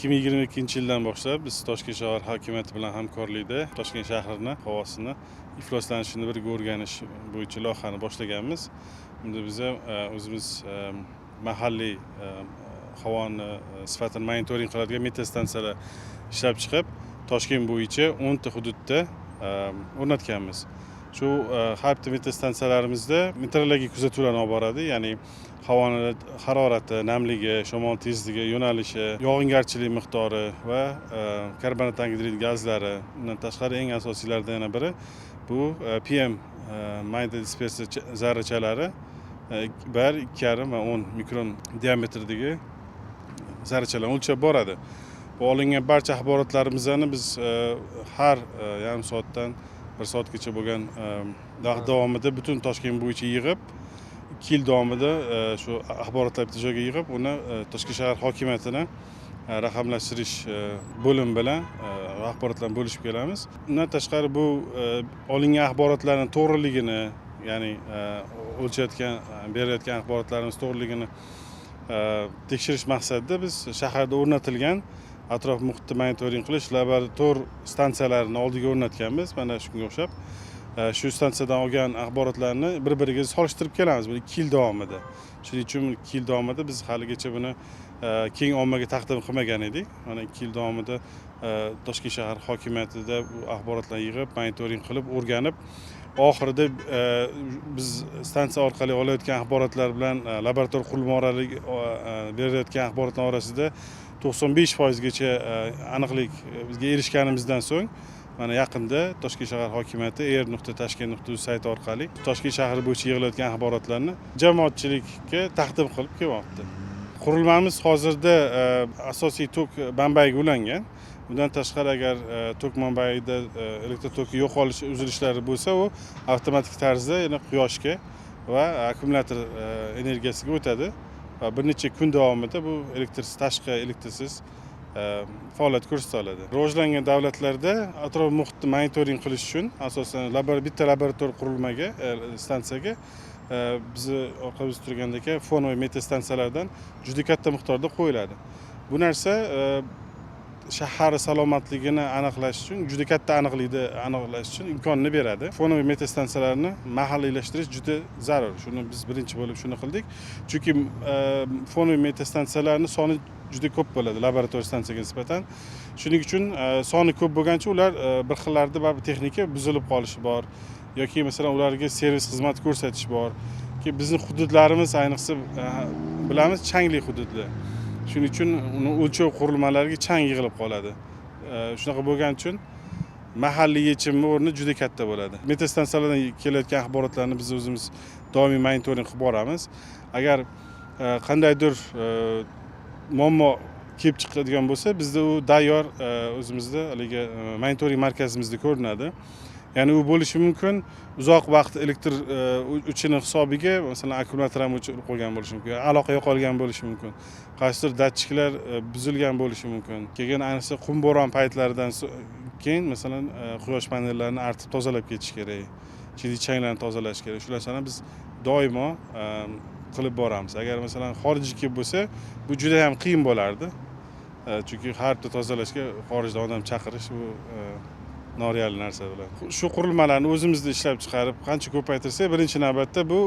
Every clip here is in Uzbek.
2022-yildan boshlab biz Toshkent shahar hokimiyati bilan hamkorlikda Toshkent shahrini havosini ifloslanishini birga o'rganish bo'yicha loyihani boshlaganmiz. Bunda biza o'zimiz mahalliy havoni sifatini monitoring qiladigan meteostansiyalar ishlab chiqib, Toshkent bo'yicha 10 ta hududda o'rnatganmiz. Shu har bitta meteostansiyalarimizda meteorologik kuzatuvlarni olib boradi, ya'ni havoni harorati, namligi, shamol tezligi, yo'nalishi, yog'ingarchilik miqdori va karbonat angidrid gazlari. Undan tashqari, eng asosiylaridan yana biri bu PM, mayda dispersiya zarrachalari, 1, 2,5 va 10 mikron diametrdagi zarrachalarni o'lchab boradi. Bu olingan barcha axborotlarimizni biz har yarim soatdan bir soatgacha bo'lgan vaqt davomida butun Toshkent bo'yicha yig'ib, 2 yil davomida shu axborotlar bitta joyga yig'ib, uni Toshkent shahar hokimiyatini raqamlashtirish bo'limi bilan axborotlarni bo'lishib kelamiz. Undan tashqari, bu olingan axborotlarni to'g'riligini, ya'ni o'lchayotgan, berayotgan axborotlarimiz to'g'riligini tekshirish maqsadida biz shaharda o'rnatilgan atrof muhitni monitoring qilish laborator stansiyalarini oldiga o'rnatganmiz. Mana shunga o'xshab shu stansiyadan olgan axborotlarni bir biriga solishtirib kelamiz bu 2 yil davomida. Shuning uchun 2 yil davomida biz haligacha buni keng ommaga taqdim qilmagan edik. Mana 2 yil davomida Toshkent shahar hokimiyatida bu axborotlarni yig'ib, monitoring qilib, o'rganib, oxirida biz stansiya orqali olayotgan axborotlar bilan laborator qurilma orali berayotgan axborotlar orasida 95 foizgacha aniqlik bizga erishganimizdan so'ng, mana yaqinda Toshkent shahar hokimiyati air.tashkent.uz sayti orqali Toshkent shahri bo'yicha yig'ilayotgan axborotlarni jamoatchilikka taqdim qilib kelmoqda. Qurilmamiz hozirda asosiy tok manbaiga ulangan. Bundan tashqari, agar tok manbaida elektr toki yo'qolish, uzilishlari bo'lsa, u avtomatik tarzda yana quyoshga va akkumulyator energiyasiga o'tadi va bir necha kun davomida bu elektrsiz, tashqi elektrsiz faoliyat ko'rsata oladi. Rivojlangan davlatlarda atrof muhitni monitoring qilish uchun asosan bitta laborator qurilmaga, stansiyaga bizni orqamizda turgandek фоновый meteostansiyalardan juda katta miqdorda qo'yiladi. Bu narsa shahar salomatligini aniqlash uchun, juda katta aniqlikni aniqlash uchun imkonini beradi. Фоновый meteostansiyalarni mahalliylashtirish juda zarur. Shuni biz birinchi bo'lib shuni qildik, chunki фоновый meteostansiyalarni soni juda ko'p bo'ladi laborator stansiyaga nisbatan. Shuning uchun soni ko'p bo'lgancha ular bir xillarda baribir texnika buzilib qolishi bor yoki masalan, ularga servis xizmati ko'rsatish bor. Bizni hududlarimiz, ayniqsa, bilamiz, changli hududlar. Shuning uchun uni o'lchov qurilmalariga chang yig'ilib qoladi. Shunaqa bo'lgani uchun mahalliy yechimni o'rni juda katta bo'ladi. Meteostansiyalardan kelayotgan axborotlarni biz o'zimiz doimiy monitoring qilib boramiz. Agar qandaydir muammo kelib chiqadigan bo'lsa, bizda u tayyor, o'zimizda haligi monitoring markazimizda ko'rinadi. Ya'ni u bo'lishi mumkin, uzoq vaqt elektr o'chini hisobiga, masalan, akkumulyator ham o'chirib qo'ygan bo'lishi mumkin, aloqa yo'qolgan bo'lishi mumkin, qaysidir datchiklar buzilgan bo'lishi mumkin. Keyin, ayniqsa, qum bo'ron paytlaridan keyin, masalan, quyosh panellarini artib, tozalab ketish kerak, ichidagi changlarni tozalash kerak. Shu narsani biz doimo qilib boramiz. Agar, masalan, xorijga bo'lsa, bu juda ham qiyin bo'lardi. Chunki har bitta tozalashga xorijdan odam chaqirish bu noreal narsa bo'ladi. Shu qurilmalarni o'zimizda ishlab chiqarib, qancha ko'paytirsak, birinchi navbatda bu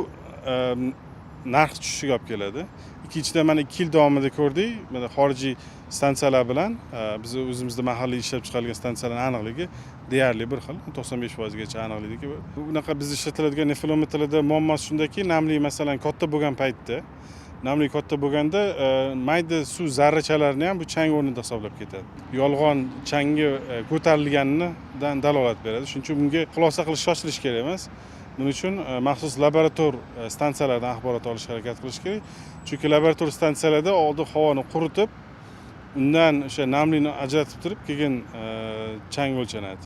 narx tushishiga olib keladi. Ikkinchidan, mana 2 yil davomida ko'rdik, mana xorijiy stansiyalar bilan biz o'zimizda mahalliy ishlab chiqarilgan stansiyalarni aniqligi deyarli bir xil, 95 foizgacha aniqligi. Bunaqa biz ishlatiladigan nefelometrlarda muammosi shundaki, namlik, masalan, katta bo'lgan paytda, namlik katta bo'lganda mayda suv zarrachalarini ham bu chang o'rnida hisoblab ketadi, yolg'on changi ko'tarilganidan dalolat beradi. Shuning uchun bunga xulosa qilish shoshilish kerak emas. Buning uchun maxsus laborator stansiyalardan axborot olishga harakat qilish kerak, chunki laborator stansiyalarda oldin havoni quritib, undan o'sha namlikni ajratib turib, keyin chang o'lchanadi.